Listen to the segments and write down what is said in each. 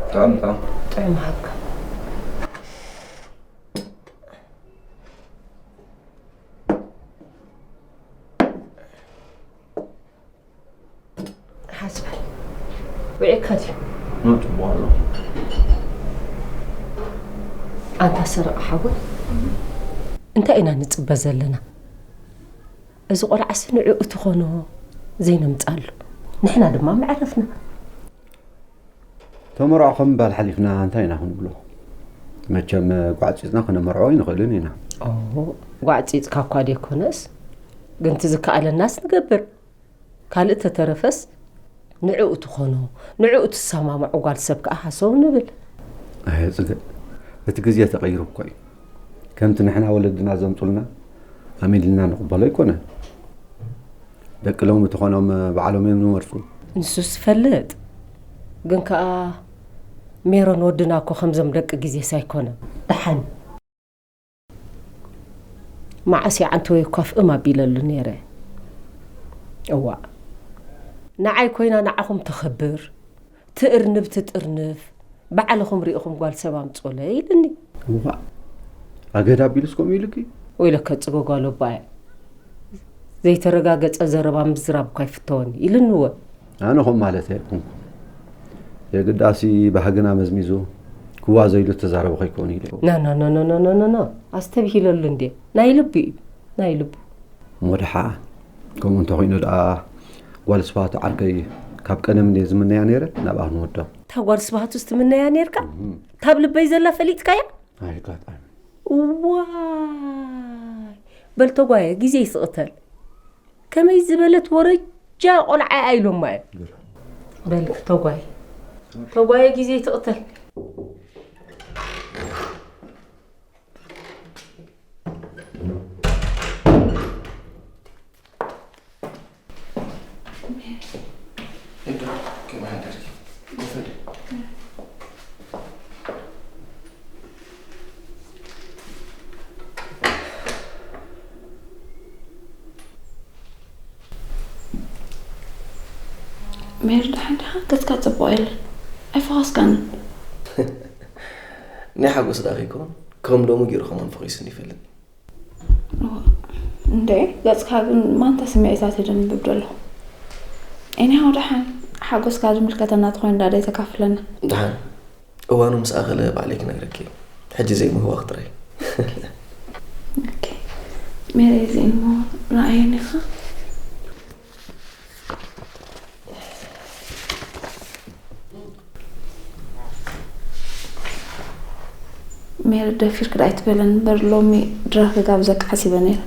ጥዑም ጥዑም። ጥዑም ሃብካ። ሓስበል ውዒካ ድዩ? ኖ፣ ጽቡቕ ኣሎ። ኣንታ ሰረቕ ሓወይ፣ እንታይ ኢና ንጽበ ዘለና? እዚ ቆልዓሲ ንዕኡ ትኾኖ ዘይነምጻሉ፣ ንሕና ድማ መዕረፍና። ተመርዖ ከም ምባል ሓሊፍና እንታይ ኢና ክንብሎ? መቸም ጓዕፂፅና ክነመርዖ ኣይንኽእልን ኢና። ጓዕፂፅካ እኳ ደይኮነስ፣ ግን እቲ ዝከኣለናስ ንገብር። ካልእ ተተረፈስ ንዕኡ ትኾኖ፣ ንዕኡ ትሰማምዖ ጓል ሰብ ከኣ ሃሰው ንብል። ኣየ ፅገ፣ እቲ ግዜ ተቐይሩ እኮ እዩ። ከምቲ ንሕና ወለድና ዘምፁልና ኣሚንልና ንቕበሎ ኣይኮነን። ደቂ ሎሚ ተኾኖም ባዕሎም እዮም ዝመርፁ። ንሱስ ይፈልጥ፣ ግን ከኣ ሜሮን ወድና እኮ ከምዞም ደቂ ግዜስ ኣይኮነን። ደሓን መዓስ ይዓንተወይ እኳ ፍእም ኣቢለሉ ነይረ። እዋእ፣ ንዓይ ኮይና ንዓኹም ተኸብር፣ ትእርንብ ትጥርንፍ፣ ባዕልኹም ሪእኹም ጓል ሰብ ኣምጾለ ኢልኒ። እዋእ፣ ኣገዳ ኣቢሉስ ከምኡ ኢሉኪ? ወይለከ ጽገ ጓል ኣባየ፣ ዘይተረጋገጸ ዘረባ ምዝራብ እኳ ኣይፍተወኒ ኢልኒ እወ። ኣነ ኸም ማለት ኣይኮንኩ። የግዳሲ ባህግና መዝሚዙ ክዋዘ ኢሉ ተዛረበ ከይኮን ኢለ። ኖ ኖ ኖ ኖ ኖ ኖ ኖ ኣስተብሂለሉ እንዴ ናይ ልቡ እዩ ናይ ልቡ። እሞ ደሓ ከምኡ እንተኾይኑ ደኣ ጓል ስብሃቱ ዓርከይ ካብ ቀደም እንዴ ዝምነያ ነይረ ናብኣ ክንወዶ። እታ ጓል ስብሃቱ ዝትምነያ ነይርካ? ካብ ልበይ ዘላ ፈሊጥካያ? ኣይ ኣጋጣሚ። ዋይ በል ተጓየ ግዜ ይስቕተል። ከመይ ዝበለት ወረጃ ቆልዓ እያ ኢሎማ እዮም። በል ተጓየ ተጓየ ግዜ ትቕተል። ሜሪ ደሓን ዲኻ? ገጽካ ጽቡቕ የለን ኣይፈኾስካንን። ናይ ሓጎስ ደኣ ከይኮን ከም ሎሚ ገይሩ ከማን ፈኺሱኒ ይፈልጥ። እንዴ ገጽካ ግን ማንታ ስምዒታት የደንብብ ደሎ። ኤኒሃው ደሓን ሓጎስካ ዝምልከተና ተኾይኑ ዳ ደይ ተካፍለና። ደሓን እዋኑ ምስ ኣኸለ ባዕለይ ክነግረኪ እየ። ሕጂ ዘይምህዋኽ ጥራይ። ኦኬ ሜሪ እዚ እሞ ረኣየኒ ኢኻ። ሜሪ ደፊርኪ ዶ ኣይትበለን እምበር ሎሚ ድራር ክጋብዘኪ ሓሲበ ነይረ።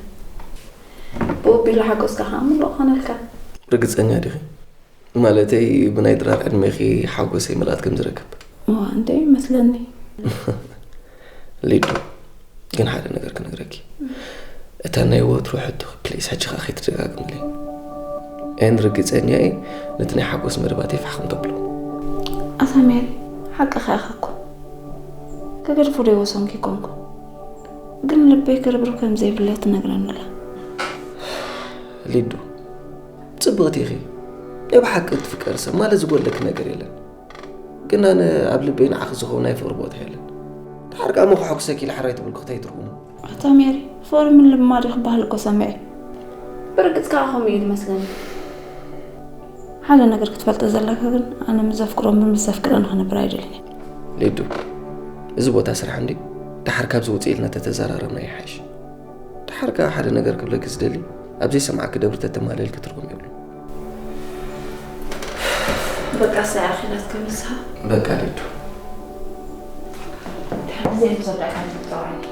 ብኡ ቢሉ ሓጎስካ ከዓ ምሉእ ኮነልካ። ርግጸኛ ዲኺ? ማለተይ ብናይ ድራር ዕድሜኺ ሓጎሰይ ምልኣት ከም ዝረክብ። እዋ እንደ ይመስለኒ። ሊዱ ግን ሓደ ነገር ክነግረኪ። እታ ናይ ወትሩ ሕቶኺ ፕሊስ ሕጂ ከኣ ከይትደጋግምለይ። ኤን ርግጸኛ እየ ነቲ ናይ ሓጎስ መደባተይ ፋሕ ከም ተብሎ። ኣታ ሜሪ ሓቅኻ ኢኻ እኮ። ክገድፎ ዶ ይወሰንኩ ይኮንኩ? ግን ልበይ ክርብርብ ከም ዘይብለይ ትነግረኒ ኣላ። ሊዱ ጽብቕቲ ኢኺ። ናይ ብሓቂ እትፍቀሪ ሰብ ማለት ዝጎድለኪ ነገር የለን። ግን ኣነ ኣብ ልበይ ንዓኺ ዝኸውን ናይ ፍቕሪ ቦታ የለን። ድሓር ከኣ እሞ ከሐጉሰኪ ኢለ ሕራይ ተበልኩ እንታይ ትርጉሙ? ኣታ ሜሪ ፍቕሪ ምልማድ እዩ ክበሃል እኮ ሰሚዐ። ብርግጽ ከኣ ከምኡ እዩ ዝመስለኒ። ሓደ ነገር ክትፈልጦ ዘለካ ግን ኣነ ምስ ዘፍቅሮን ብምስ ዘፍቅረኒ ክነብር ኣይደልን እየ። ሊዱ እዚ ቦታ ስራሕ እንድዩ። ድሓር ካብዚ ውጽእ ኢልና ተተዘራረብና ይሓይሽ። ድሓር ከኣ ሓደ ነገር ክብለኪ ዝደሊ ኣብ ዘይሰማዕኪ ደብሪ ተተማልእልኪ ትርጉም የብሉን። በቃ ሳይ ኣኺላትካ ንስኻ። በቃ ሊዱ። ድሓር ዘይምዘርጋዕካ ምጥራዋኒ።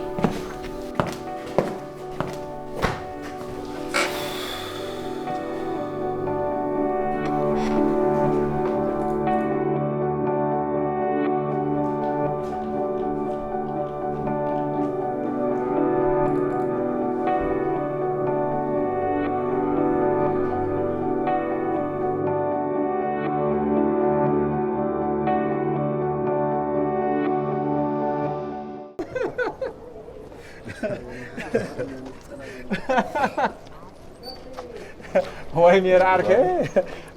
ወይ ሜራ ዓርከይ፣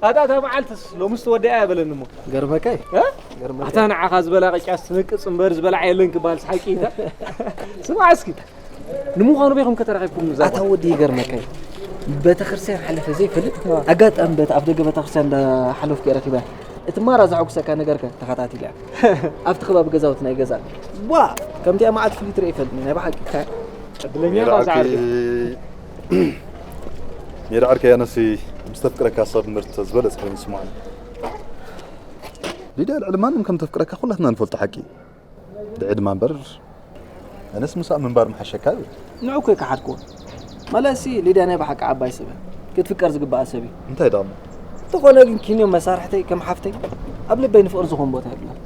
ኣታ እታ መዓልትስ ሎምስ ትወዲኣ እያ በለኒ እሞ። ገርመካይ? እ? ገርመካይ? ኣታ ንዓኻ ዝበላ ቅጫ ትስንቅጽ እምበር ዝበልዓ የለን ክበሃል ሓቂ እታ። ስማዕ እስኪ፣ ንምዃኑ በይኹም ከተራኺብኩም ንዛ ኣታ ጓል? ወዲ ይገርመካይ። ቤተክርስትያን ሓለፈ ዘይፈልጥ፣ ኣጋጣሚ በቲ ኣፍ ደገ ቤተክርስትያን እንዳሓለፍኩ እየ ረኺባ። እቲ ማራ ዘሐጉሰካ ነገርከ ተኸታቲለ። ኣብቲ ከባቢ ገዛውትና ይገዝኣ። ዋ! ከምቲኣ መዓት ፍሉይ ትርኢ ይፈልጥኒ፣ ናይ ብሓቂ። ዕድለኛ ኢኻ ሜዳ ዓርከይ፣ ዝዓርኪ። ሜዳ ዓርከይ፣ ኣነሲ ምስ ተፍቅረካ ሰብ ምርት ዝበለጸ ኮይኑ ይስምዓኒ። ሊድያ ልዕሊ ማንም ከም ተፍቅረካ ኩላትና ንፈልጦ ሓቂ እዩ። ድዒ ድማ እምበር፣ ኣነስ ምስኣ ምንባር ምሓሸካ እዩ። ንዑ እኮ ኣይከሓድክዎን። ማለትሲ ሊድያ ናይ ብሓቂ ዓባይ ሰብ እያ። ክትፍቀር ዝግብኣ ሰብ እዩ። እንታይ ደኣ እሞ? እንተኾነ ግን ኪንዮ መሳርሕተይ ከም ሓፍተይ ኣብ ልበይ ንፍቕሪ ዝኾን ቦታ የብላን።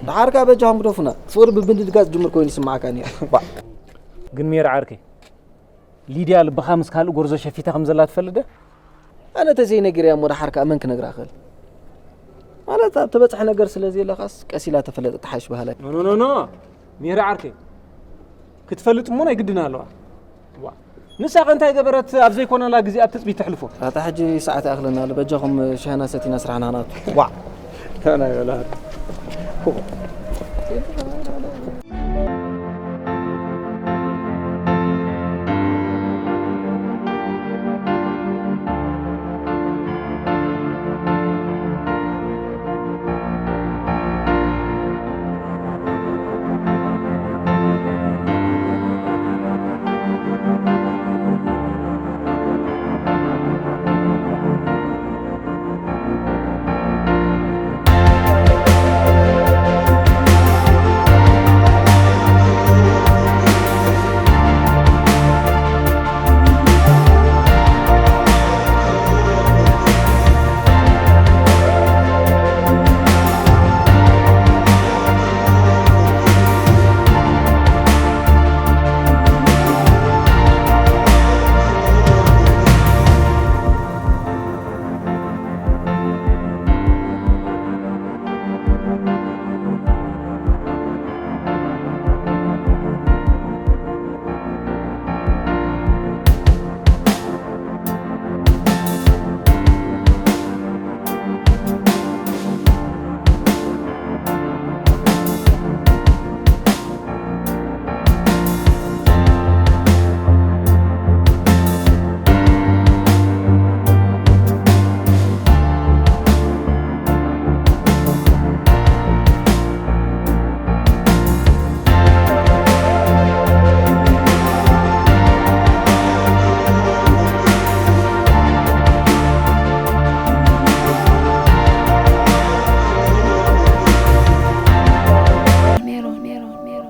ደሓር ከኣ በጃኹም ግደፉና። ፍቕሪ ብምድንጋጽ ዝጅምር ኮይኑ ይስምዓካ ነይሩ። ባዕ። ግን ሜራ ዓርከይ፣ ሊድያ ልብኻ ምስ ካልእ ጎርዞ ሸፊታ ከም ዘላ ትፈልጥ ዶ? ኣነ ተዘይነጊረያ እሞ ደሓር ከኣ መን ክነግራ ክእል? ማለት ኣብ ተበጽሐ ነገር ስለ ዘየለኻስ ቀስ ኢላ ተፈለጠት ትሓይሽ በሃላይ። ኖ፣ ኖ፣ ኖ፣ ኖ። ሜራ ዓርከይ፣ ክትፈልጥ እሞ ናይ ግድን ኣለዋ። ዋ። ንሳ ከ እንታይ ገበረት ኣብ ዘይኮነላ ግዜ ኣብ ትጽቢት ተሕልፎ? ኣታ ሕጂ ሰዓት ይኣኽለና ኣሎ። በጃኹም ሻሂና ሰቲና ስራሕና ክንኣቱ። ዋ። እንታይ ናይ በላ?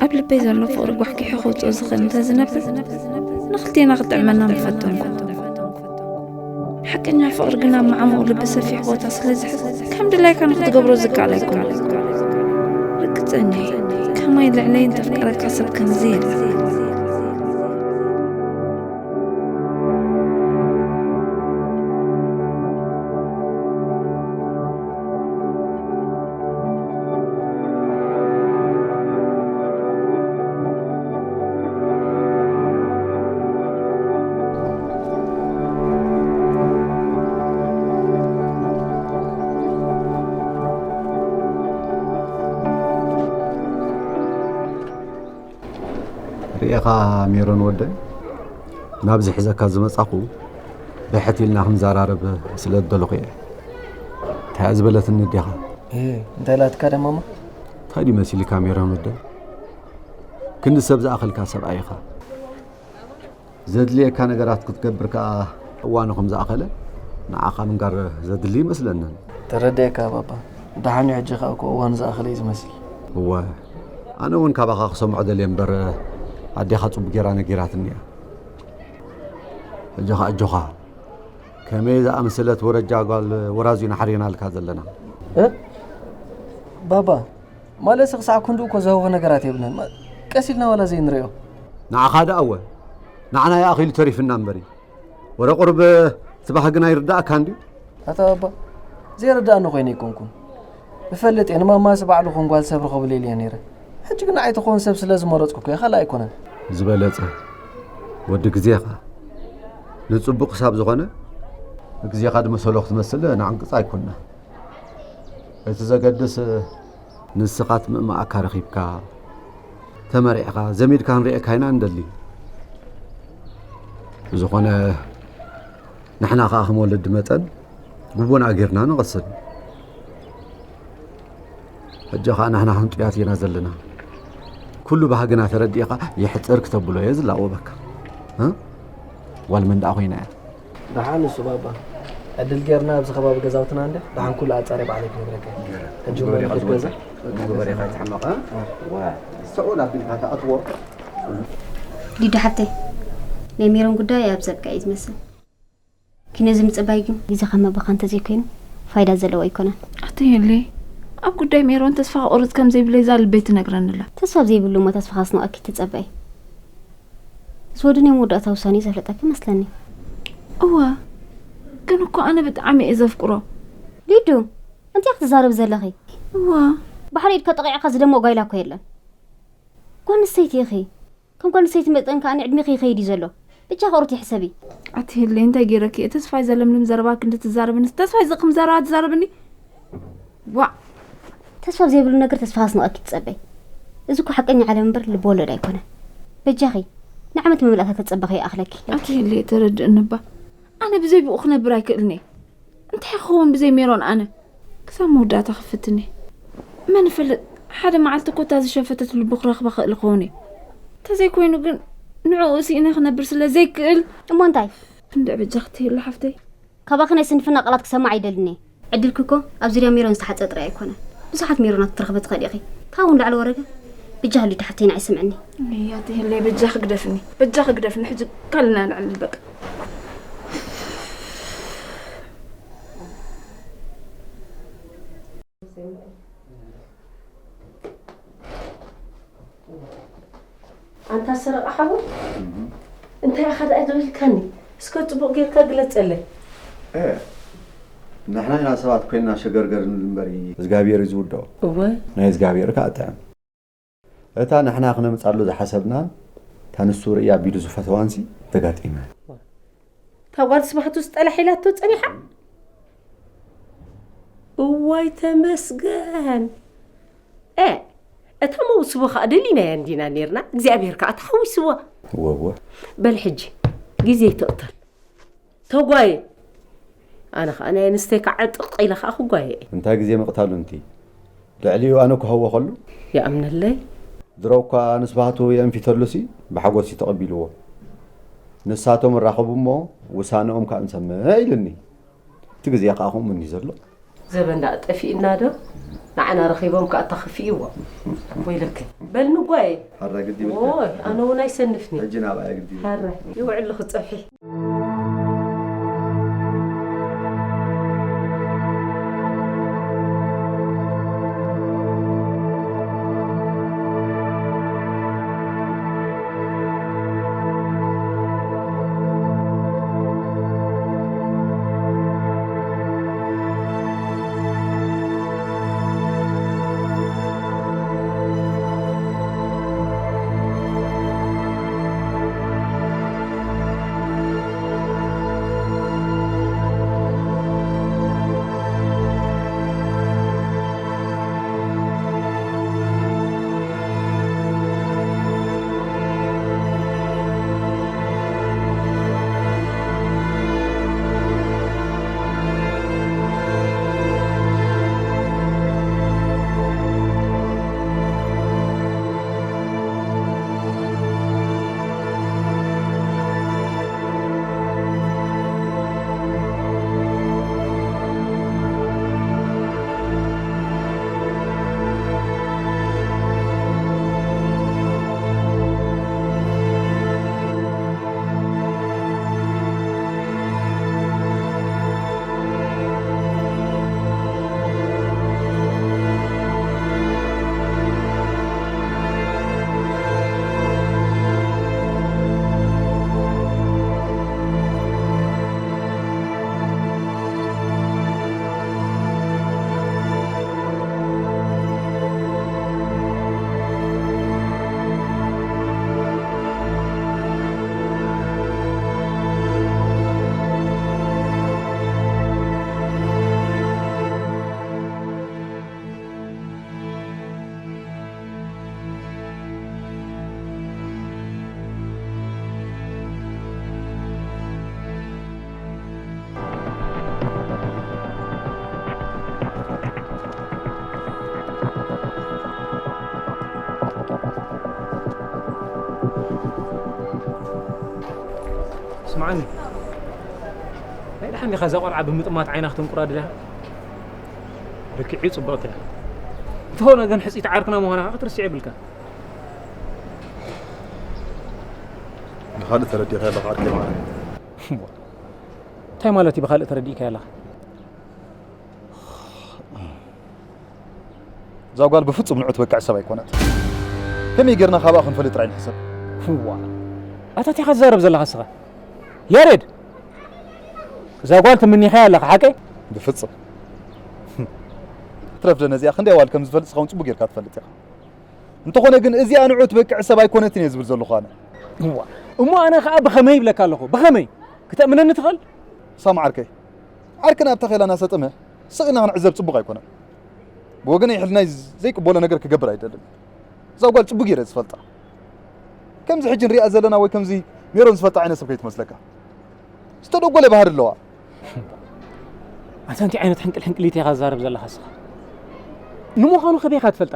ኣብ ልበይ ዘሎ ፍቕሪ ጓሕጊሑ ከውፅኦ ዝኽእል እንተዝነብር፣ ንኽልቴና ክጥዕመና ምፈተንኩ። ሓቀኛ ፍቕሪ ግን ኣብ መዓሙቕ ልቢ ሰፊሕ ቦታ ስለ ዝሕዝ፣ ከም ድላይካ ንኽትገብሮ ዝከኣል ኣይኮነን። ርግጸኛ እየ፣ ከማይ ልዕለይ እንተፍቀረካ ሰብ ከምዚ የለን። ርኤኻ ሜሮን ወደይ፣ ናብዚ ሒዘካ ዝመጻኹ ብሕት ኢልና ክንዘራረብ ስለ ዝደለኹ እየ። እንታይ ዝበለትኒ ኣዴኻ? እ፣ እንታይ ኢላትካ ደማማ? እንታይ ድዩ መሲልካ ሜሮን ወደይ? ክንዲ ሰብ ዝኣኸልካ ሰብኣይ ኢኻ። ዘድልየካ ነገራት ክትገብር ከኣ እዋኑ ከም ዝኣኸለ ንዓኻ ምንጋር ዘድሊ ይመስለንን። ተረዲኤካ ባባ። ደሓን እዩ ሕጂ ከኣ እኮ እዋኑ ዝኣኸለ እዩ ዝመስል። እወ፣ ኣነ እውን ካባኻ ክሰምዖ ደልየ እምበር ኣዴኻ ጽቡቕ ጌራ ነጊራትኒ እያ። ሕጂ ከኣ ኣጆኻ፣ ከመይ ዝኣመሰለት ወረጃ ጓል ወራዙ ኢና ሓሪናልካ ዘለና። እ? ባባ፣ ማለትሲ ክሳዕ ክንድኡ እኮ ዘህውኽ ነገራት የብልናን። ማ-፣ ቀስ ኢልና ዋላ ዘይንሪኦ። ንዓኻ ደኣ እወ፣ ንዓና እዩ ኣኺሉ ተሪፍና እምበሪ። ወረ ቁሩብ እቲ ባህግና ይርድኣካ እንድዩ። ኣታ ባባ፣ ዘይርድኣኒ ኮይነ ኣይኮንኩን። እፈልጥ እየ፣ ንማማሲ ባዕሉ ኹን ጓል ሰብ ርኸቡለይ ኢለ እየ ነይረ። ሕጂ ግን ንዓይ ትኸውን ሰብ ስለ ዝመረጽኩ እኮ እየ፣ ካልእ ኣይኮነን። ዝበለጸ። ወዲ ግዜኻ ንጽቡቕ ክሳብ ዝኾነ፣ ግዜኻ ድመሰሎ ክትመስል ንዓንቅጻ ኣይኮንና። እቲ ዘገድስ ንስኻ ትምእማኣካ ረኺብካ፣ ተመሪዕኻ፣ ዘሚድካ ክንርእየካ ኢና እንደሊ። ብዝኾነ ንሕና ከኣ ከም ወለዲ መጠን ግቡና ጌርና ንቐስን። ሕጂ ኸኣ ንሕና ክንጡያት ኢና ዘለና። ኩሉ ባህግና ተረዲእኻ ይሕጽር ክተብሎ እየ ዝላወበካ። እ? ጓል መን ደኣ ኮይና እያ? ደሓን እሱ ባባ። ዕድል ጌርና ኣብዚ ከባቢ ገዛውትና እንደ ደሓን ኩሉ ኣጻሪ ባዕለይ ክነግረካ። ሕጂ እሞ ንኽድ ገዛ። ግበሪ ኸይትሕመቕ፣ እ? ዋ፣ ሰኡል ኣቢልካ ተኣትዎ። ሊዱ ሓብተይ፣ ናይ ሜሮን ጉዳይ ኣብ ዘብቃ እዩ ዝመስል። ኪነ እዚ ምጽባይ ግን ግዜኻ ምብኻን እንተዘይኮይኑ ፋይዳ ዘለዎ ኣይኮነን። ኣቲ ሄሊ፣ ኣብ ጉዳይ ሜሮን ተስፋ ክቆርጽ ከም ዘይብለይ እዛ ልበይ ትነግረኒ ኣላ። ተስፋ ኣብ ዘይብሉ እሞ ተስፋ ከስንቐኪ ትጸበይ። ዝወዱ ናይ መወዳእታ ውሳኔ ዘፍለጠኪ መስለኒ። እወ፣ ግን እኮ ኣነ ብጣዕሚ እየ ዘፍቅሮ። ሊዱ፣ እንታይ ክትዛረቢ ዘለኺ? እወ። ባሕሪ ኢድካ ጠቒዕካ ዝደሞ ጓይላ እኮ የለን። ጓል ኣንስተይቲ ኢኺ። ከም ጓል ኣንስተይቲ መጠን ከኣ ንዕድሜኺ ይኸይድ እዩ ዘሎ። ብቻ ቁሩብ ሕሰቢ። ኣቲ ሄሊ፣ እንታይ ገይረኪ እየ? ተስፋይ ዘለምልም ዘረባ ክንዲ ትዛረብኒ፣ ተስፋይ ዘቕም ዘረባ ትዛረብኒ? ዋእ! ተስፋ ኣብ ዘይብሉ ነገር ተስፋ ከስንቐኪ ትጸበይ። እዚ እኮ ሓቀኛ ዓለም እምበር ልብ ወለድ ኣይኮነን። በጃኺ፣ ንዓመት መመላእታ ተጸበኺ ይኣኽለኪ። ኣቲ ሄሊ፣ ተረድእኒ እባ። ኣነ ብዘይ ብኡ ክነብር ኣይክእልን እየ። እንታይ ክኸውን ብዘይ ሜሮን ኣነ? ክሳብ መወዳእታ ክፍትን እየ። መን ይፈልጥ፣ ሓደ መዓልቲ እኮ እታ ዝሸፈተት ልቡ ክረኽባ ክእል ክኸውን እየ። እንተዘይኮይኑ ግን ንዕኡ ስኢነ ክነብር ስለ ዘይክእል። እሞ እንታይ? እንድዒ በጃኺ ኣቲ ሄሊ ሓፍተይ። ካባኺ ናይ ስንፍና ቃላት ክሰማዕ ኣይደልን እየ። ዕድልኪ እኮ ኣብ ዙርያ ሜሮን ዝተሓጸረ ጥራይ ኣይኮነን። ብዙሓት ሜሮናት ክትረኽቢ ትኽእሊ ኢኺ። ካብ እውን ላዕሊ ወረደ፣ በጃኺ ሊዱ ሓፍተይ ንዓይ ስምዕኒ። እያ ኣቲ ሄሊ በጃኺ ግደፍኒ። በጃኺ ግደፍኒ። ሕጂ ካልእና ንዕልል በቃ። ኣንታ ሰረቓ ሓወይ፣ እንታይ ኢኻ ደኣ ደው ኢልካኒ? እስከ ጽቡቕ ጌርካ ግለጸለይ። እ፣ ንሕና ኢና ሰባት ኮይንና ሸገርገር ንብል እምበር፣ እግዚኣብሔር እዩ ዝውድኦ። እወ። ናይ እግዚኣብሔር ከኣ ጥዕም። እታ ንሕና ክነምጻሉ ዝሓሰብናን፣ እታ ንሱ ርእያ ኣቢሉ ዝፈተዋንሲ ተጋጢመ። እታ ጓል ስብሃቱ ዝጠላሕ ኢላቶ ጸኒሓ። እዋይ ተመስገን። እ፣ እታ መውስቦ ከኣ ደሊናያ እንዲና ኔርና፣ እግዚኣብሔር ከኣ ተሓዊስዋ። እወ፣ እወ። በል ሕጂ ግዜ ይትቕተል። ተጓየ። ኣነ ኸኣ ናይ ኣንስተይ ከዓ ጥቕ ኢለ ኸኣ ክጓየ እየ። እንታይ ግዜ ምቕታሉ እንቲ? ልዕሊኡ ኣነ ክህዎ ከሉ? ይኣምነለይ። ድሮ እኳ ንስባህቱ የንፊተሉሲ ብሓጎስ እዩ ተቐቢልዎ። ንሳቶም እራኸቡ እሞ ውሳነኦም ከኣ ንሰምዕ ኢሉኒ። እቲ ግዜ ከኣ ከምኡ እንዲ ዘሎ። ዘበን ደኣ ጠፊእና ዶ? ንዓና ረኺቦም ከኣ ተኽፍእዎ። ወይለከ። በል ንጓየ። ሓራ ግዲ ይብልካ። ኦይ፣ ኣነ እውን ኣይሰንፍኒ። ሕጂ ናብኣ ግዲ ይብል። ሓራ፣ ይውዕል ኣለኹ ጸብሒ። ኣነ ናይ ደሓን ዲኻ እዛ ቆልዓ ብምጥማት ዓይና ክተንቁራ ድልያ? ርክዒ ጽቡቕቲ እያ። እንተኾነ ግን ሕጽይቲ ዓርክና ምዃና ከዓ ክትርስዕ የብልካ። ንኻልእ ተረዲኻ ኣለኻ ዓርከይ ማለት እዩ። እንታይ ማለት እዩ ብኻልእ ተረዲእካ ኣለኻ? እዛ ጓል ብፍጹም ንዑ ትበቅዕ ሰብ ኣይኮነት። ከመይ ጌርና ካብኣ ክንፈልጥ ጥራይ ንሕሰብ። እዋ፣ ኣታ እንታይ ኢኻ ትዛረብ ዘለኻ እስኻ? ያሬድ፣ እዛ ጓል ትምኒኻያ ኣለኻ ሓቀይ? ብፍጹም። ትረፍደ ነዚኣ ክንደይ ኣዋል ከም ዝፈልጥ ስኻ እውን ጽቡቅ ጌርካ ትፈልጥ ኢኻ። እንተኾነ ግን እዚኣ ንዑ ትበቅዕ ሰብ ኣይኮነትን እየ ዝብል ዘለኹ ኣነ። እዋ፣ እሞ ኣነ ኸኣ ብኸመይ ይብለካ ኣለኹ? ብኸመይ? ክተእምነኒ ትኽእል? ሳም ዓርከይ፣ ዓርክና ኣብ ታኼላ እናሰጠመ ስቕ ኢልና ክንዕዘብ ጽቡቕ ኣይኮነን። ብወገነይ ሕልናይ ዘይቅበሎ ነገር ክገብር ኣይደልን። እዛ ጓል ጽቡቕ ገይረ ዝፈልጣ። ከምዚ ሕጂ ንሪኣ ዘለና ወይ ከምዚ ሜሮን ዝፈልጣ ዓይነት ሰብ ከይትመስለካ። ዝተደጎለ ባህሪ ኣለዋ። ኣንታ እንታይ ዓይነት ሕንቅል ሕንቅሊት ኢኻ ትዛረብ ዘለኻ እስኻ? ንምዃኑ ከበይ ኢኻ ትፈልጣ?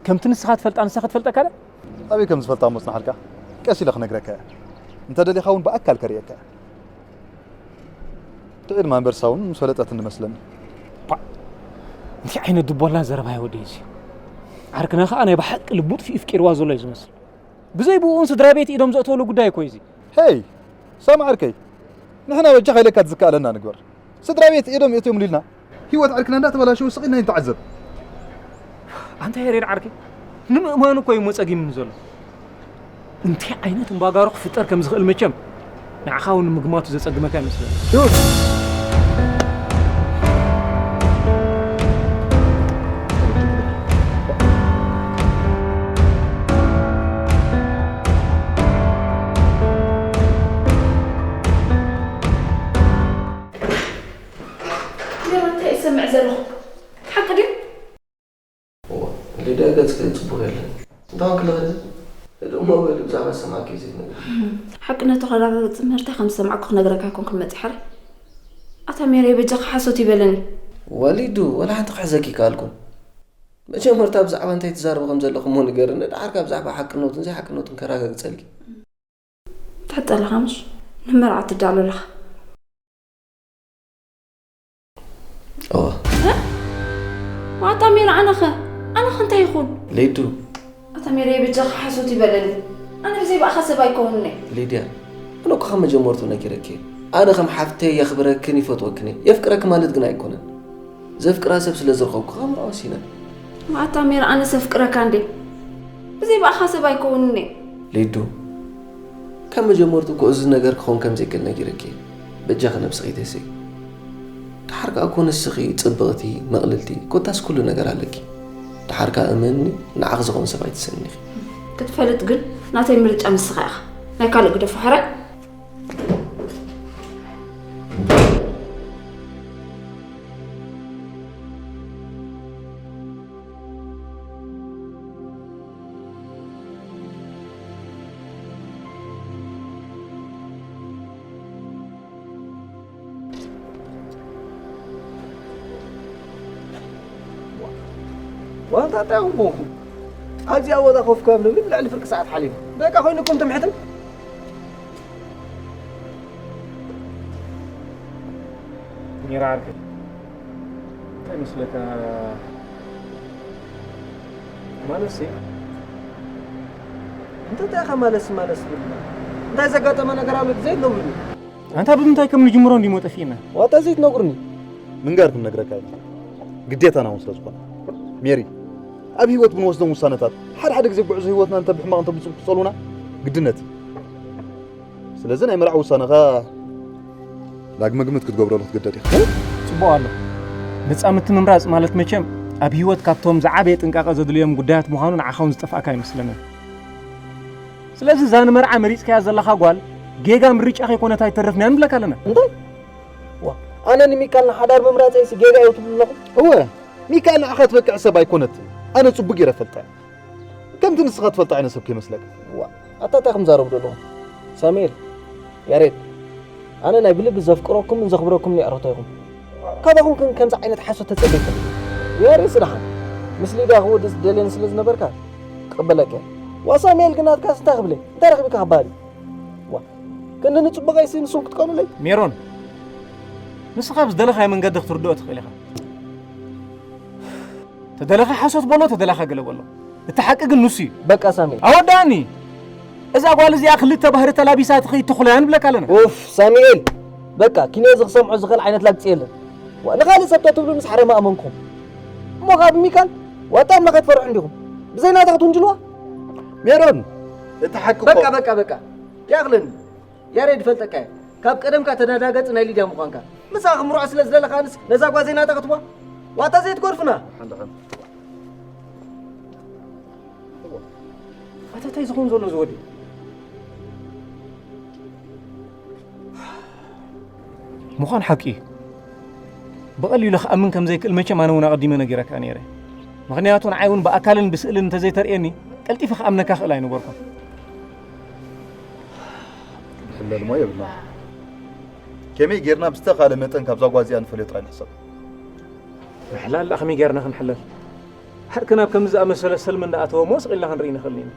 ከምቲ ንስኻ ትፈልጣ ንሳ ክትፈልጠካ ዶ? ኣበይ ከም ዝፈልጣ እሞ ጽናሓልካ። ቀስ ኢለ ክነግረካ እየ። እንተ ደሊኻ እውን ብኣካል ከርእየካ እየ። ድዒ ድማ እምበር ሳውን ምስ ፈለጠትኒ መስለኒ። ፓ! እንታይ ዓይነት ድቦላ ዘረባ እዩ ወደይ እዚ? ዓርክና ኸኣ ናይ ብሓቂ ልቡ ጥፊኡ ፍቂርዋ ዘሎ እዩ ዝመስል። ብዘይ ብኡን ስድራ ቤት ኢዶም ዘእተወሉ ጉዳይ እኮ እዩ እዚ። ሄይ! ሳም ዓርከይ፣ ንሕና በጃኻ ኢለካ ዝከኣለና ንግበር። ስድራ ቤት ኢዶም የእትዮም ኢልና ህይወት ዓርክና እንዳተበላሸወ ስቕ ኢልና ይንተዓዘብ። ኣንታ ያሬድ ዓርከይ፣ ንምእማኑ እኮ እዩ ጸጊሙኒ ዘሎ። እንታይ ዓይነት እምባጋሮ ክፍጠር ከም ዝኽእል መቸም ንዓኻ እውን ንምግማቱ ዘጸግመካ ይመስለኒ። ዱድ! ሜሮን፣ እንታይ እሰምዕ ዘለኹ? ሓቂ ድዩ? እዋ፣ ሊድያ፣ ገጽኪ ጽቡቕ የለን። እንታይ ኮንኪ ኣለኺ? ህድእ እሞ በሊ፣ ብዛዕባ ዝሰማዕክዮ ዘይትነግርኒ። ሓቂ ነቲ ከረጋግጽ እምበር፣ እንታይ ከም ዝሰማዕኩ ክነግረካ ኣይኮንኩን መጺአ ሕራይ። ኣታ ሜሮን፣ በጃኻ ሓሶት ይበለኒ። ወሊዱ፣ ወላ ሓንቲ ክሕዘኪ ኣይከኣልኩን። መጀመርታ ብዛዕባ እንታይ ትዛረቢ ከም ዘለኺ እሞ ንገርኒ፣ ደሓር ካብ ብዛዕባ ሓቅነቱን ዘይሓቅነቱን ከረጋግጸልኪ። ትሕት ኣለኻ ምሽ? ንመርዓ ትዳሎ ኣለኻ? እዋ። እ? ዋጣ ሜሮ፣ ኣነኸ? ኣነኸ እንታይ ይኹን? ሊዱ። ኣታ ሜሮይ፣ በጃኻ ሓሶት ይበለኒ። ኣነ ብዘይ ብኣኻ ሰብ ኣይከውንን እየ። ሊድያ፣ ኣነ እኮ ካብ መጀመርቱ ነጊረኪ እየ። ኣነ ከም ሓፍተይ የኽብረክን ይፈትወክን እየ። የፍቅረኪ ማለት ግን ኣይኮነን። ዘፍቅራ ሰብ ስለ ዝረኸብኩ ከምኡ ወሲነ። ዋጣ ሜሮ፣ ኣነስ ኣፍቅረካ እንዴ? ብዘይ ብኣኻ ሰብ ኣይከውንን እየ። ሊዱ፣ ካብ መጀመርቱ እኮ እዚ ነገር ክኸውን ከም ዘይክእል ነጊረኪ እየ። በጃኺ ነብስኺ ተስኢ። ደሓር ከኣ እኮ ንስኺ ጽብቕቲ፣ ምቕልልቲ፣ ኮታስ ኩሉ ነገር ኣለኪ። ደሓር ከኣ እመንኒ፣ ንዓኺ ዝኾን ሰብ ኣይትሰእኒ ኢኺ። ክትፈልጥ ግን ናተይ ምርጫ ንስኻ ኢኻ። ናይ ካልእ ግደፎ ሕራይ። ዋንታ እንታይ ኮንኩም? ኣብዚኣ ቦታ ኮፍ ከም ንብል ልዕሊ ፍርቂ ሰዓት ሓሊፉ። በቃ ኮይኑኩም ትምሕትን? ኔራ ዓርከይ። እንታይ መስለካ? ማለትሲ? እንተ እንታይ ኢኻ ማለትሲ፣ ማለትሲ ትብል? እንታይ ዘጋጠመ ነገር ኣሎ ዘይትነግሩኒ? ኣንታ ብምንታይ ከም ንጅምሮ እንዲሞ ጠፊእና? ዋታ ዘይትነግሩኒ? ምንጋር ክንነግረካ ኢና። ግዴታና እውን ስለ ዝኾነ። ሜሪ፣ ኣብ ህይወት ብንወስዶም ውሳነታት፣ ሓደ ሓደ ግዜ ጉዕዞ ህይወትና እንተ ብሕማቕ እንተ ብጽቡቕ ክጸልውና ግድነት እዩ። ስለዚ ናይ መርዓ ውሳነኻ ዳግመ ግምት ክትገብረሉ ክትግደድ ኢኻ። ጽቡቕ ኣሎ። መጻምድቲ ምምራጽ ማለት መቸም ኣብ ህይወት ካብቶም ዝዓበየ ጥንቃቐ ዘድልዮም ጉዳያት ምዃኑ ንዓኻ እውን ዝጠፍኣካ ኣይመስለንን። ስለዚ እዛ ንመርዓ መሪጽካያ ዘለኻ ጓል ጌጋ ምርጫ ከይኮነት ኣይተርፍን እያ ንብለካ ኣለና። እንታይ? ዋ፣ ኣነ ንሚካል ንሓዳር ምምራጸይሲ ጌጋ እዩ ትብሉ ኣለኹም? እወ፣ ሚካል ንዓኻ ትበቅዕ ሰብ ኣይኮነትን። ኣነ ጽቡቕ ገይረ እፈልጣ እየ። ከምቲ ንስኻ ትፈልጦ ዓይነት ሰብ ከይመስለካ። ዋ፣ ኣታ እንታይ ከም ዛረቡ ዘለኹም? ሳሙኤል፣ ያሬድ፣ ኣነ ናይ ብልቢ ዘፍቅረኩምን ዘኽብረኩምን እየ ኣሮታይኹም። ካባኹም ግን ከምዚ ዓይነት ሓሶት ተጸበይኩ። ያሬድ ስራሓ፣ ምስ ሊድያ ክወድስ ትደልየኒ ስለ ዝነበርካ፣ ክቕበለካ እየ። ዋ ሳሙኤል ግን ናትካስ እንታይ ክብለይ? እንታይ ረኺብካ ክበሃል እዩ? ዋ። ክንዲ ንጽቡቐይሲ ንስኹም ክትቀኑለይ? ሜሮን፣ ንስኻ ብዝደለኻዮ መንገዲ ክትርድኦ ትኽእል ኢኻ። ተደለኻ ሓሶት በሎ፣ ተደለኻ ገለ በሎ። እቲ ሓቂ ግን ንሱ እዩ። በቃ ሳሚ። ኣወዳእኒ! እዛ ጓል እዚኣ ክልተ ባህሪ ተላቢሳ ትኸይድ ተኹላ እያ ንብለካ ኣለና። ኡፍ፣ ሳሙኤል! በቃ፣ ኪንዮ ዝኽሰምዖ ዝኽእል ዓይነት ላግጺ የለን። ዋ፣ ንኻልእ ሰብ ተትብሉ ምስ ሓረማ ኣመንኩም። እሞ ካብ ሚካል፣ ዋጣ ኣምላኽ ኣይትፈርሑ እንዲኹም። ብዘይ ናታ ክትውንጅልዋ? ሜሮን፣ እቲ ሓቂ እኮ በቃ፣ በቃ፣ በቃ። ይኣኽለኒ። ያሬድ፣ ይፈልጠካ እየ። ካብ ቀደምካ ተዳዳገጽ ናይ ሊድያ ምዃንካ። ምሳኻ ክምርዖ ስለ ዝደለኻ ኣንስ ነዛ ጓል ዘይናታ ክትዋ? ዋጣ ዘይትጎርፍና። ሓንዳ ሓንዳ። ኣታ እንታይ ዝኸውን ዘሎ ዝወዲ? ምዃን ሓቂ እዩ። ብቐሊሉ ክኣምን ከም ዘይክእል መቸም ኣነ እውን ኣቐዲመ ነጊረካ ነይረ። ምኽንያቱ ንዓይ እውን ብኣካልን ብስእልን እንተዘይተርእየኒ ቀልጢፈ ክኣምነካ ክእል ኣይነበርኩን። ክንሕለል እሞ የብልና። ከመይ ጌርና ብዝተኻለ መጠን ካብዛ ጓል እዚኣ ንፈልዮ ጥራይ ንሕሰብ። ምሕላል ደኣ ከመይ ጌርና ክንሕለል? ሓቅና ኣብ ከምዚ ዝኣመሰለ ሰልሚ እንዳኣተወ እሞ ስቕ ኢልና ክንርኢ ንኽእል ኢና።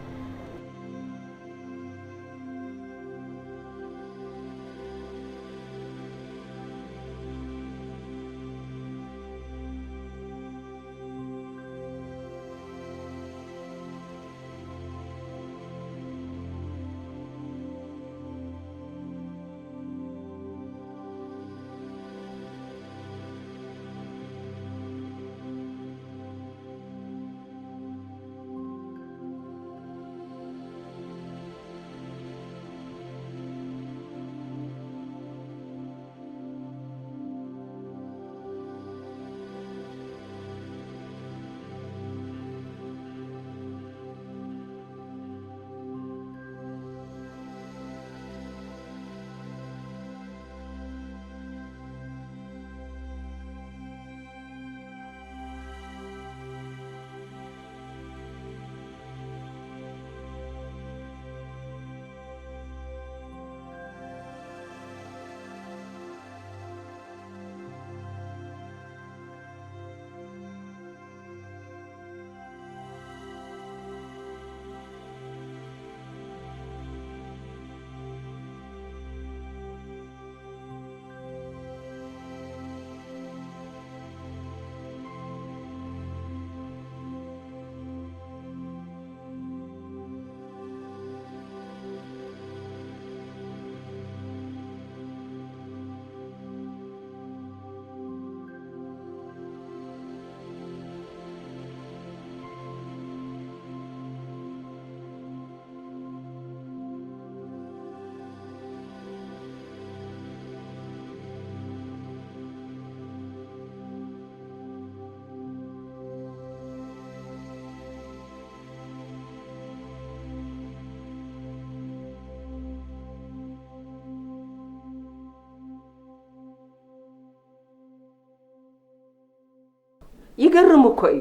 ይገርም እኮ እዩ።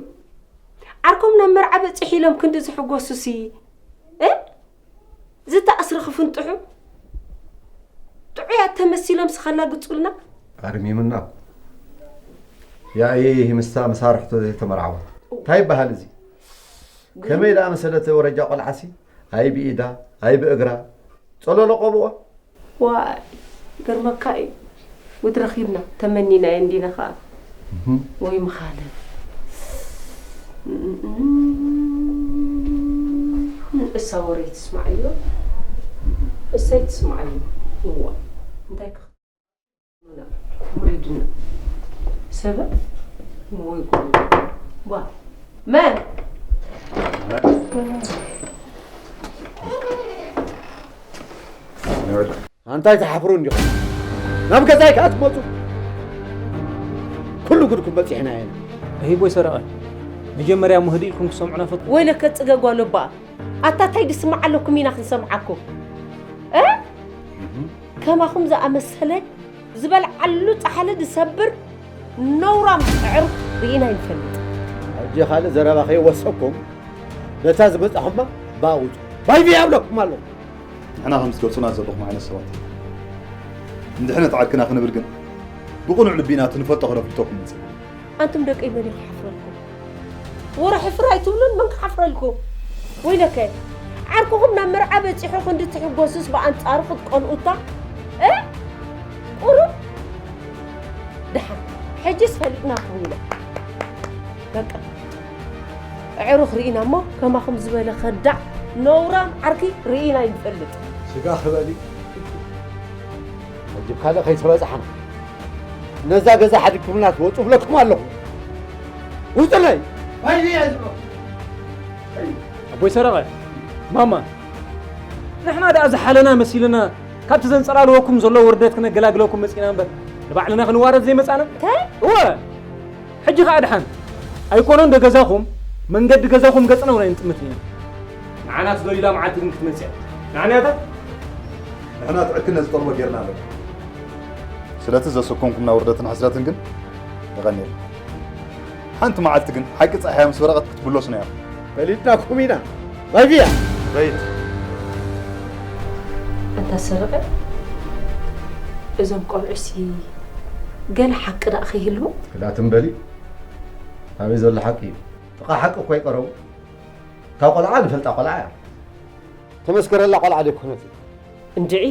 ዓርኮም ናብ መርዓ በጺሑ ኢሎም ክንዲ ዝሕጎሱሲ፣ እ? ዝተኣስረ ክፍንጥሑ? ጥዑያት ተመሲሎም ስኸላግጹልና? ኣርሚምና እኮ። ያኢ ምስታ መሳርሕቶ ዘይተመርዓወት። እንታይ ይበሃል እዚ? ከመይ ደኣ መሰለት ወረጃ ቆልዓሲ? ኣይ ብኢዳ፣ ኣይ ብእግራ። ጸሎሎ ቆብኦ። ዋይ፣ ይገርመካ እዩ። ጉድ ረኺብና፣ ተመኒናዮ እንዲና ኸኣ። እህም። ወይ ምኻለ። እሳ ወረ ይትስማዓዮ፣ እሳ ይትስማዓዮ። እዋ፣ እንታይ ክኽ-፣ ውሪድና። ሰበ? ወይ ጉድ። ዋ፣ መን? ኣንታይ ትሓፍሩ እንዲኹም? ናብ ገዛይ ከኣ ትመጹ? ኩሉ ጉድኩም በጺሕና ኢና። ሂቦይ ሰረቐ፣ መጀመርያ እሞ ህድእ ኢልኩም ክትሰምዑና ፈትኹ። ወይለከ ጽገ ጓል እባ፣ ኣታ ታይ ድስማዕ ኣለኩም ኢና ክንሰምዓኩም? እ? ከማኹም ዝኣመሰለ ዝበልዓሉ ጻሕሊ ዝሰብር ነውራም ኣዕሩኽ ርኢና ኣይንፈልጥ። ሕጂ ካልእ ዘረባ ከይወሰኩም፣ ነታ ዝመጻኹማ ባውጹ። ባይ ቢያ ኣብለኩም ኣሎ። ንሕና ከም ትገልጹና ዘለኹም ዓይነት ሰባት እንድሕነት ዓርክና ክንብል ግን ብቕኑዕ ልቢ ኢና እቲ ንፈልጦ ከነፍልጠኩም ንጽበ። ኣንቱም ደቀይ መን እዩ ክሓፍረልኩም? ወረ ሕፍር ኣይትብሉን፣ መን ክሓፍረልኩም? ወይለከ፣ ዓርክኹም ናብ መርዓ በጺሑ ክንዲ ትሕጎሱስ ብኣንጻሩ ክትቀንኡታ ሕጅስ ፈሊጥናኩም ኢና። በቃ፣ ኣዕሩኽ ርኢና እሞ፣ ከማኹም ዝበለ ከዳዕ ነውራም ዓርኪ ርኢና ይንፈልጥ። ስጋ ክበሊ። ወጅብ ካልእ ከይተበጻሕና፣ ነዛ ገዛ ሓዲግኩምና ትወጹ እብለኩም ኣለኹ። ውጡለይ! ኣቦይ ሰረቐ፣ ማማ፣ ንሕና ደኣ ዝሓለና መሲልና፣ ካብቲ ዘንጸላልወኩም ዘሎ ውርደት ክነገላግለኩም መጺና እምበር፣ ንባዕልና ክንዋረድ ዘይመጻና። እንታይ? እወ! ሕጂ ኸኣ ድሓን፣ ኣይኮነን ዶ ገዛኹም፣ መንገዲ ገዛኹም ገጽና እውን ኣይንጥምትን ኢና። ንዓና ትደልዩላ መዓልቲ ግን ክትመጽእ እያ። ንዓና እያ እታ? ንሕና ትዕክነት ዝጠልቦ ጌርና ኣለና። ስለቲ ዘሰኮምኩምና ውርደትን ሕስረትን ግን የቐንየልና። ሓንቲ መዓልቲ ግን ሓቂ ጸሓያ ምስ በረቐት ክትብሎስና ኢኹም። ፈሊጥናኩም ኢና። ባይ ቪያ። በይድ። ኣንታ ሰረቐ፣ እዞም ቆልዑሲ ገለ ሓቂ ደኣ ከይህልዎም? ክላ ትም በሊ። ኣበይ ዘሎ ሓቂ እዩ? ጥቓ ሓቂ እኮ ይቀረቡ። እታ ቆልዓ ንፈልጣ ቆልዓ እያ። ተመስከረላ ቆልዓ ደይኮነት እዩ። እንድዒ፣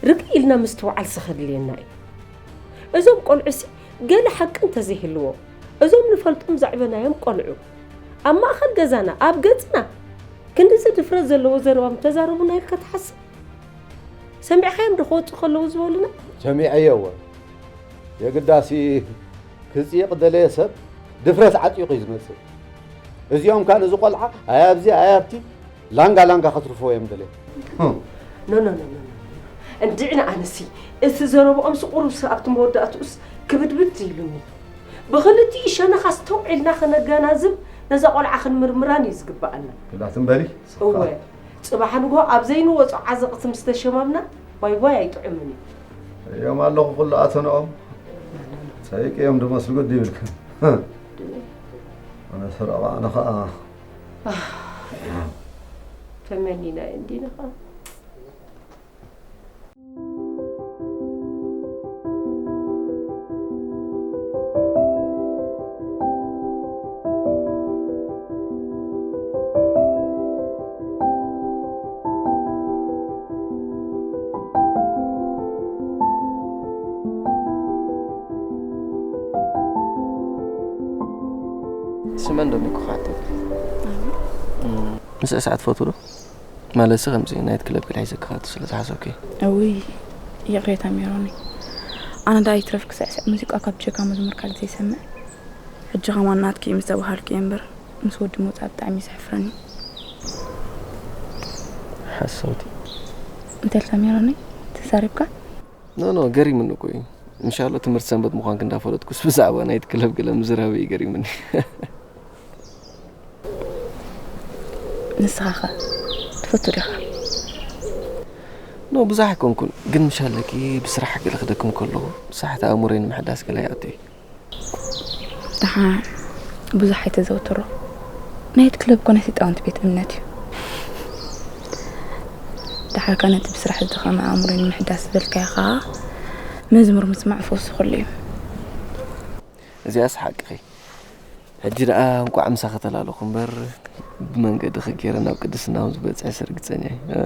ርግእ ኢልና ምስትውዓልሲ ከድልየና እዩ። እዞም ቆልዑሲ ገለ ሓቂ እንተዘይህልዎ፣ እዞም ንፈልጦም ዘዕበናዮም ቆልዑ፣ ኣብ ማእከል ገዛና፣ ኣብ ገጽና፣ ክንድዚ ድፍረት ዘለዎ ዘረባ ምተዛረቡና ኢልካ ትሓስብ? ሰሚዕካዮም ዶ ክወጹ ከለዉ ዝበሉና? ሰሚዐዮ እወ። የግዳሲ ክጽይቕ ደለየ ሰብ ድፍረት ዓጢቑ እዩ ዝመጽእ። እዚኦም ከኣ ነዚ ቆልዓ ኣይ ኣብዚ ኣይ ኣብቲ ላንጋ ላንጋ ከትርፍዎ እዮም ደለዮም። ኖ፣ ኖ፣ ኖ፣ ኖ፣ ኖ። እንድዒ ንኣነሲ፣ እቲ ዘረብኦምሲ ቁሩብሲ ኣብቲ መወዳእትኡስ ክብድብድ ኢሉኒ። ብኽልቲኡ ሸነኻ ኣስተውዒልና ከነገናዝብ፣ ነዛ ቆልዓ ክንምርምራን እዩ ዝግብኣና። ክላ ትም በሊ። እወ፣ ጽባሕ ንግሆ ኣብ ዘይንወጾ ዓዘቕቲ ምስ ተሸማምና፣ ዋይ ዋይ ኣይጥዑምን እዩ። እዮም ኣለኹ ኩሉ ኣተንኦም። ጸይቂ እዮም ድመስሉ ግዲ ይብልክን። ኣነ ሰረቓ፣ ኣነ ኸኣ። ኣህ፣ ተመኒና እንዲና ኸኣ። ስመን ዶ ሚኩ ኻቶ? ምስ ሰዓት ፈቱ ዶ? ማለትሲ ከምዚ ናይት ክለብ ገለ ሒዘኪ ክኣቱ ስለ ዝሓሰብኩ እየ። እውይ፣ ይቕሬታ ሜሮነይ። ኣነ ደኣ ይትረፍ ክስዕስዕ ሙዚቃ ካብ ጀጋ መዝሙር ካልእ ዘይሰምዕ። ሕጂ ከማን ናትኪ እዩ ምስ ተባሃልኩ እየ እምበር፣ ምስ ወዲ ምውጻእ ብጣዕሚ እዩ ዘሕፍረኒ። ሓሰውቲ። እንታይ ኢልካ ሜሮነይ? ተዛሪብካ? ኖ፣ ኖ፣ ገሪሙኒ እኮ እዩ። እንሻሎ ትምህርቲ ሰንበት ምዃንኪ እንዳፈለጥኩስ ብዛዕባ ናይት ክለብ ገለ ምዝራበይ ገሪሙኒ። ንስኻ ኸ ትፈቱ ዲኻ? ኖ፣ ብዙሕ ኣይኮንኩን፣ ግን ምሽ ኣለኪ ብስራሕ ገለ ክደክም ከለኹ ሳሕቲ ኣእምሮይ ንምሕዳስ ገለ ይኣቱ እዩ። ደሓን ብዙሕ ኣይተዘውትሮ። ናይት ክለብ እኮ ናይ ሰይጣውንቲ ቤት እምነት እዩ። ደሓር ከኣ ነቲ ብስራሕ ዝደኸመ ኣእምሮይ ንምሕዳስ ዝበልካዮ ኸኣ መዝሙር ምስማዕ ፈውሲ ኩሉ እዩ። እዚኣስ ሓቅኺ። ሕጂ ደኣ እንቋዕ ምሳኺ ተላለኹ እምበር፣ ብመንገድኺ ገይረ ናብ ቅድስና ከም ዝበጽሕስ ርግጸኛ እየ።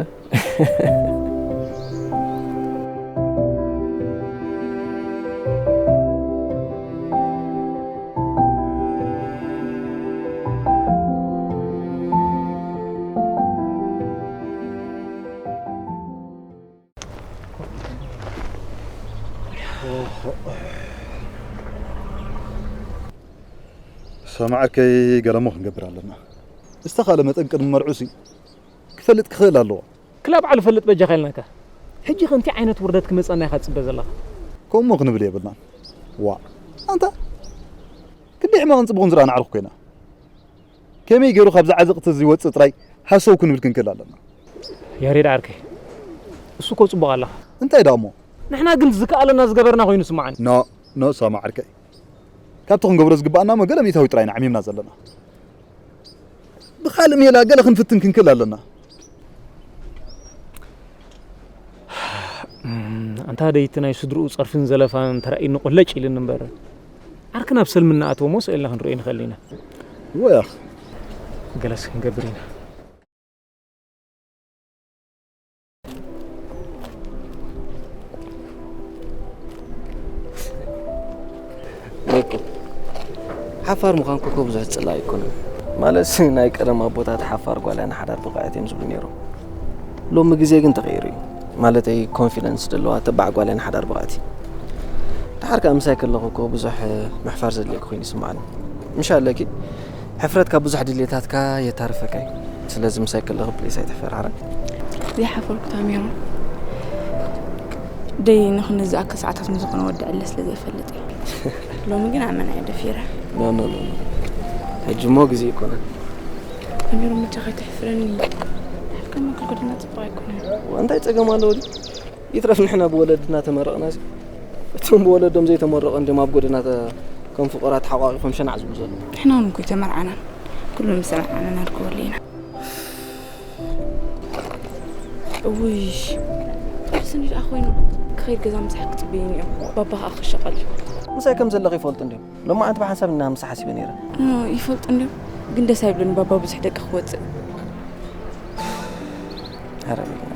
ሰማዕከይ ገለሞ ክንገብር ኣለና። ዝተኻለ መጠን ቅድሚ መርዑሲ ክፈልጥ ክኽእል ኣለዎ። ክላ በዓል ፈልጥ በጃኻ ኢልናካ። ሕጂ ከ እንታይ ዓይነት ውርደት ክመጸና ኢኻ ትጽበ ዘለኻ? ከምኡ ክንብል የብልናን። ዋእ፣ ኣንታ ክንደይ ሕማቕን ጽቡቕን ዝረኣና ኣዕሩኽ ኮይና። ከመይ ገይሩ ካብዚ ዓዘቕቲ እዚ ይወጽእ ጥራይ ሃሰው ክንብል ክንክእል ኣለና። ያሬድ ዓርከይ፣ እሱ እኮ ጽቡቕ ኣለኻ። እንታይ ደኣ እሞ? ንሕና ግን ዝከኣለና ዝገበርና ኮይኑ ይስምዓኒ። ኖ፣ ኖ፣ ሳማ ዓርከይ። ካብቲ ክንገብሮ ዝግብኣና እሞ ገለ ሚእታዊ ጥራይ ኢና ዓሚምና ዘለና። ብኻልእ ሜላ ገለ ክንፍትን ክንክእል ኣለና። ኣንታ ደይቲ ናይ ስድርኡ ጸርፍን ዘለፋን ተራእዩኒ ቁለጭ ኢሉኒ እምበር፣ ዓርክና ኣብ ሰልሚ እናኣተወ እሞ ስእልና ክንርእዮ ንኽእል ኢና። እወ ያኽ። ገለስ ክንገብር ኢና። ሓፋር ምዃንኩ እኮ ብዙሕ ዝጽላእ ኣይኮነን። ማለት ናይ ቀደም ኣቦታት ሓፋር ጓል ኣይና ሓዳር ብቕዕት እዮም ዝብሉ ነይሮም። ሎሚ ግዜ ግን ተቐይሩ እዩ። ማለተይ ኮንፊደንስ ዘለዋ ተባዕ ጓል ኣይና ሓዳር ብቕዕቲ። ደሓር ከኣ ምሳይ ከለኹ እኮ ብዙሕ ምሕፋር ዘድልየኪ ኮይኑ ይስምዓኒ። ምሽ ኣለኪ ሕፍረት ካብ ብዙሕ ድሌታትካ የታርፈካ እዩ። ስለዚ ምሳይ ከለኹ ፕሊስ ኣይትሕፈር ሓራይ። ዘይሓፈርኩ ታሚሩ ደይ ንኽን ዝኣክል ሰዓታት ንዝኾነ ወዲ ዕለ ስለ ዘይፈልጥ እዩ። ሎሚ ግን ኣመና እየ ደፊረ። ኖ ኖ ኖ ኖ። ሕጂ እሞ ግዜ ይኮነ። ኣሚሩ መቸ ከይትሕፍረኒ። ከም መክል ጎደና ጽቡቕ ኣይኮነን። እንታይ ጸገም ኣለዎ ድዩ? ይትረፍ ንሕና ብወለድና ተመረቕና ሲ። እቶም ብወለዶም ዘይተመረቑ እንዲም ኣብ ጎደና ተ-፣ ከም ፍቑራት ተሓቋቒፎም ሸናዕ ዝብሉ ዘለዉ። ንሕና እውን እኮ ኣይተመርዓናን። ኩሉ ምስ ተመርዓና ናድክበሉ ኢና። እውይ፣ ስኒ ደኣ ኮይኑ ክኸይድ ገዛ ምሳሕ ክጽበዩኒ እዮም። ባባ ኸኣ ክሸቐል እዩ። ምሳይ ከም ዘለኺ ይፈልጡ እንዲዮም። ሎማዓንቲ ብሓንሳብ እና ምሳሕ ሓሲበ ነይረ። ኖ፣ ይፈልጡ እንዲዮም። ግን ደስ ኣይብሉን ባባ ብዙሕ ደቂ ክወጽእ። ኧረ በይና።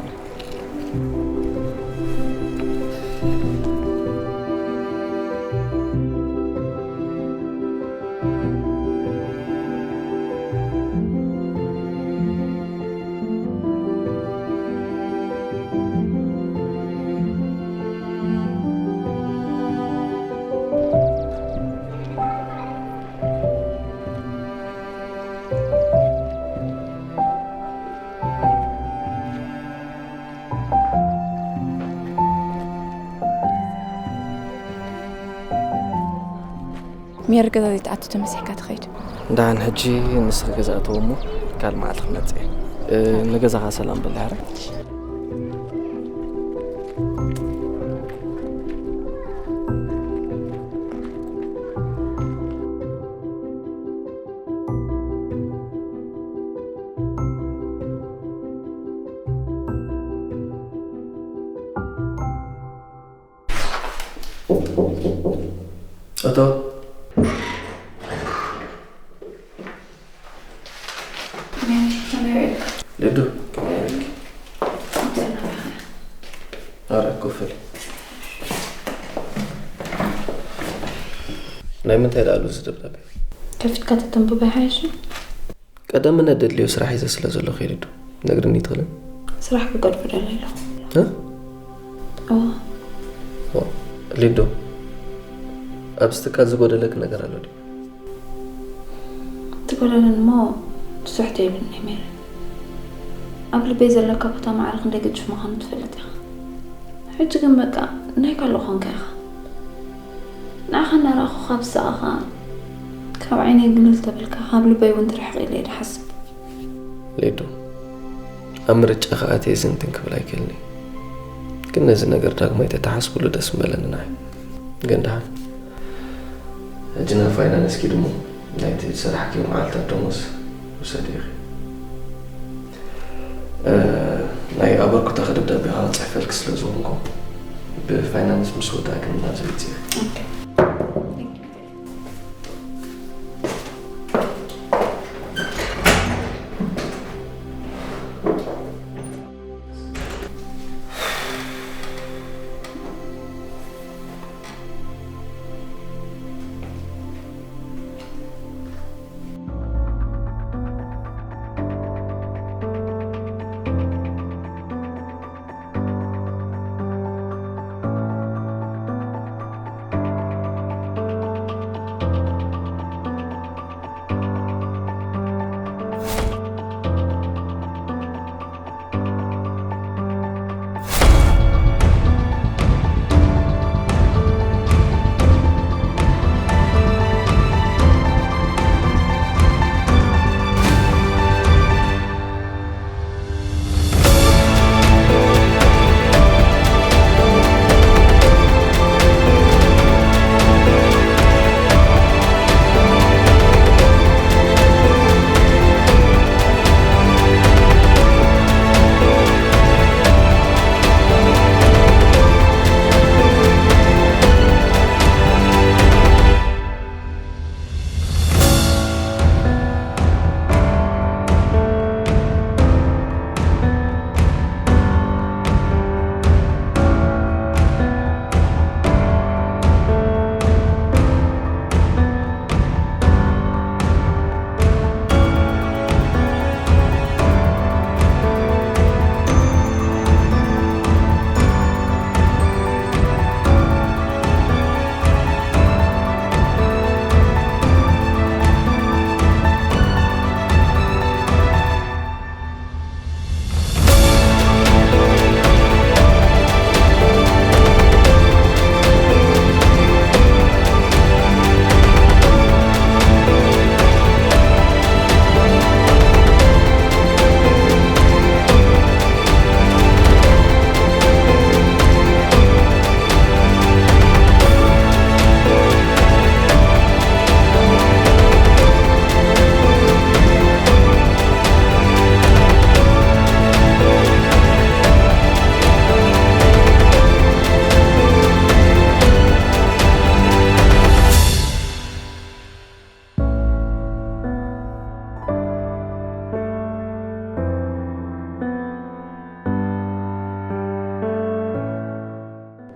ሜሪ ገዛ ዘይትኣቱ ተመሲሕካ ትኸይድ። ደሓን ሕጂ ንስኺ ገዛ እተው እሞ ካልእ መዓልቲ ክመጽእ እየ። እ፣ ንገዛኻ ሰላም በሊ ሓራይ። እቶ። ልዱ። ኣረ ኮፈል። ናይ ምንታይ ደኣ ኣሉ እዚ ደብዳቤ? ከፊትካ ተተንብቦ ይሓይሽ። ቀደም ነደድልዮ ስራሕ ሒዘ ስለ ዘለኹ ኢሉ ዶ ነግርኒ ትኽእልን? ስራሕ ክገድፎ ደለ ኣለኹ። እ? እዋ። ዋ፣ ሊዶ፣ ኣብዚ ትካል ዝጎደለክ ነገር ኣሎ ድዩ? ትጎደለን እሞ ብዙሕ ዘይብልኒ ሜሪ። ኣብ ልበይ ዘለካ ቦታ ማዕረ ክንደይ ገጅፍ ምዃኑ ትፈልጥ ኢኻ። ሕጂ ግን በቃ ናይ ካልእ ኾንካ ኢኻ። ንዓኻ እናረኣኹ ካብ ዝሰኣኻ ካብ ዓይነይ ግልል ተበልካ ካብ ልበይ እውን ትርሕቕ ኢለ እየ ዝሓስብ። ሊዱ፣ ኣብ ምርጫ ከኣትየ ዝንትን ክብል ኣይክእልን እየ። ግን ነዚ ነገር ዳግማይ ተተሓስብሉ ደስ ምበለኒ ንዓይ። ግን ደሓን ሕጂ ናብ ፋይናንስ ኪድ እሞ ናይቲ ዝሰራሕክዮ መዓልታት ደሞዝ ውሰዲ ኢኺ። እ፣ ናይ ኣበርክቶኺ ደብዳቤ ከዓ ክፅሕፈልኪ ስለ ዝኾንኩ ብፋይናንስ ምስ ወዳእክን ናብ ዘቤት ኢኺ። ኦኬ።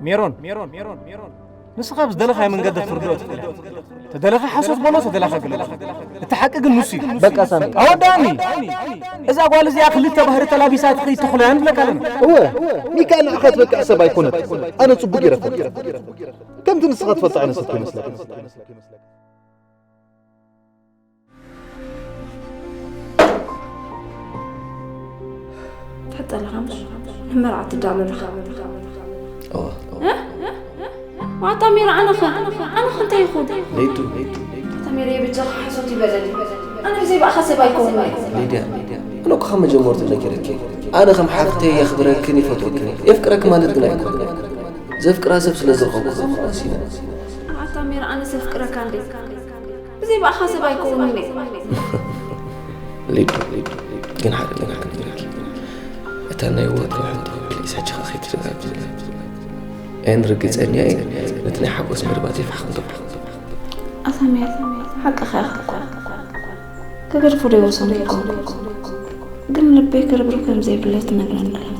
ሜሮን፣ ሜሮን፣ ሜሮን፣ ሜሮን፣ ንስኻ ብዝደለኻዮ መንገዲ ክትርድኦ ትኽእል ኢኻ። ተደለኻ ሓሶት በሎ፣ ተደለኻ ግለጾ። እቲ ሓቂ ግን ንሱ እዩ። በቃ ሳሚ። ኣወዳእኒ። እዛ ጓል እዚኣ ክልተ ባህሪ ተላቢሳ ትኸይድ ተኽሎ እያ ንብለካ ኣለና። እወ፣ ሚካኤል ንዓኻ ትበቅዕ ሰብ ኣይኮነት። ኣነ ጽቡቕ ይረፈ። ከምቲ ንስኻ ትፈልጦ ዓይነት ሰብ ይመስለካ። ትሕጠለኻ ምሽ ንመርዓ ትዳሎ ኣለኻ። እዋ ዋታ ሜራ ኣነኸ ኣነኸ እንታይ ይኹን? ሌዱ ኣታ ሜራ የብጀኻ ሓሶት ይበለኒ። ኣነ ብዘይ ብኣኻ ሰብ ኣይኮን። ሊድያ፣ ኣነ እኮ ካብ መጀመርቱ ነጊረኪ። ኣነ ከም ሓፍተይ የኽብረክን ይፈትወክን። የፍቅረኪ ማለት ግን ኣይኮን። ዘፍቅራ ሰብ ስለ ዝረኸብኩ ከማስ ኢለ። ኣታ ሜራ ኣነ ዘፍቅረካ እንዴ? ብዘይ ብኣኻ ሰብ ኣይኮን። ሊዱ፣ ግን ሓደ ነገር ክነግረኪ። እታ ናይ ወትሩ ሕቶ ፕሊስ ሕጂ ኸ ከይትደጋግምላ። ኤን ርግጸኛ እየ ነቲ ናይ ሓጎስ መርባተይ ፋሕ ክንገብሮ። ኣታ ሜራ ሓቅኻ ኢኻ እኮ። ክገድፎ ዶ ይወሰንኩ ኣይኮንኩ። ግን ልበይ ክርብርብ ከም ዘይብለይ ትነግረኒ ኣላ።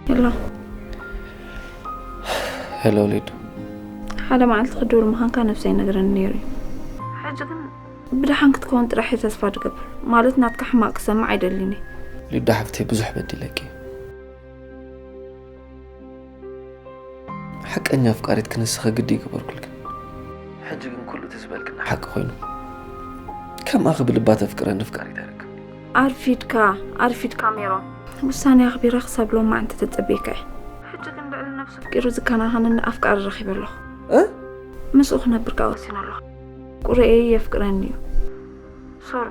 ሄሎ ሄሎ ሊዱ። ሓደ መዓልቲ ክትድውል ምዃንካ ነብሰይ ይነግረኒ ነይሩ እዩ። ሕጂ ግን ብደሓን ክትከውን ጥራሕ እየ ተስፋ ዝገብር። ማለት ናትካ ሕማቕ ክሰምዕ ኣይደልን እየ። ሊዱ ሓፍተይ ብዙሕ በዲለኪ። ሓቀኛ ኣፍቃሪት ክንስኸ ግዲ ይገበርኩልክን። ሕጂ ግን ኩሉ እቲ ዝበልክና ሓቂ ኮይኑ። ከምኣ ክብልባ ተፍቅረኒ ኣፍቃሪት ኣይረክብን። ኣርፊድካ ኣርፊድካ ሜሮን። ውሳኔ ኣኽቢረ ክሳብ ሎማዕንቲ ተጸቢየካ እየ። ሕጂ ግን ልዕሊ ነብሱ ኣፍቂሩ ዝከናኸነኒ ኣፍቃሪ ረኺበ ኣለኹ። እ? ምስኡ ክነብር ከኣ ወሲነ ኣለኹ። ቁርኤ የፍቅረኒ እዩ። ሶሪ።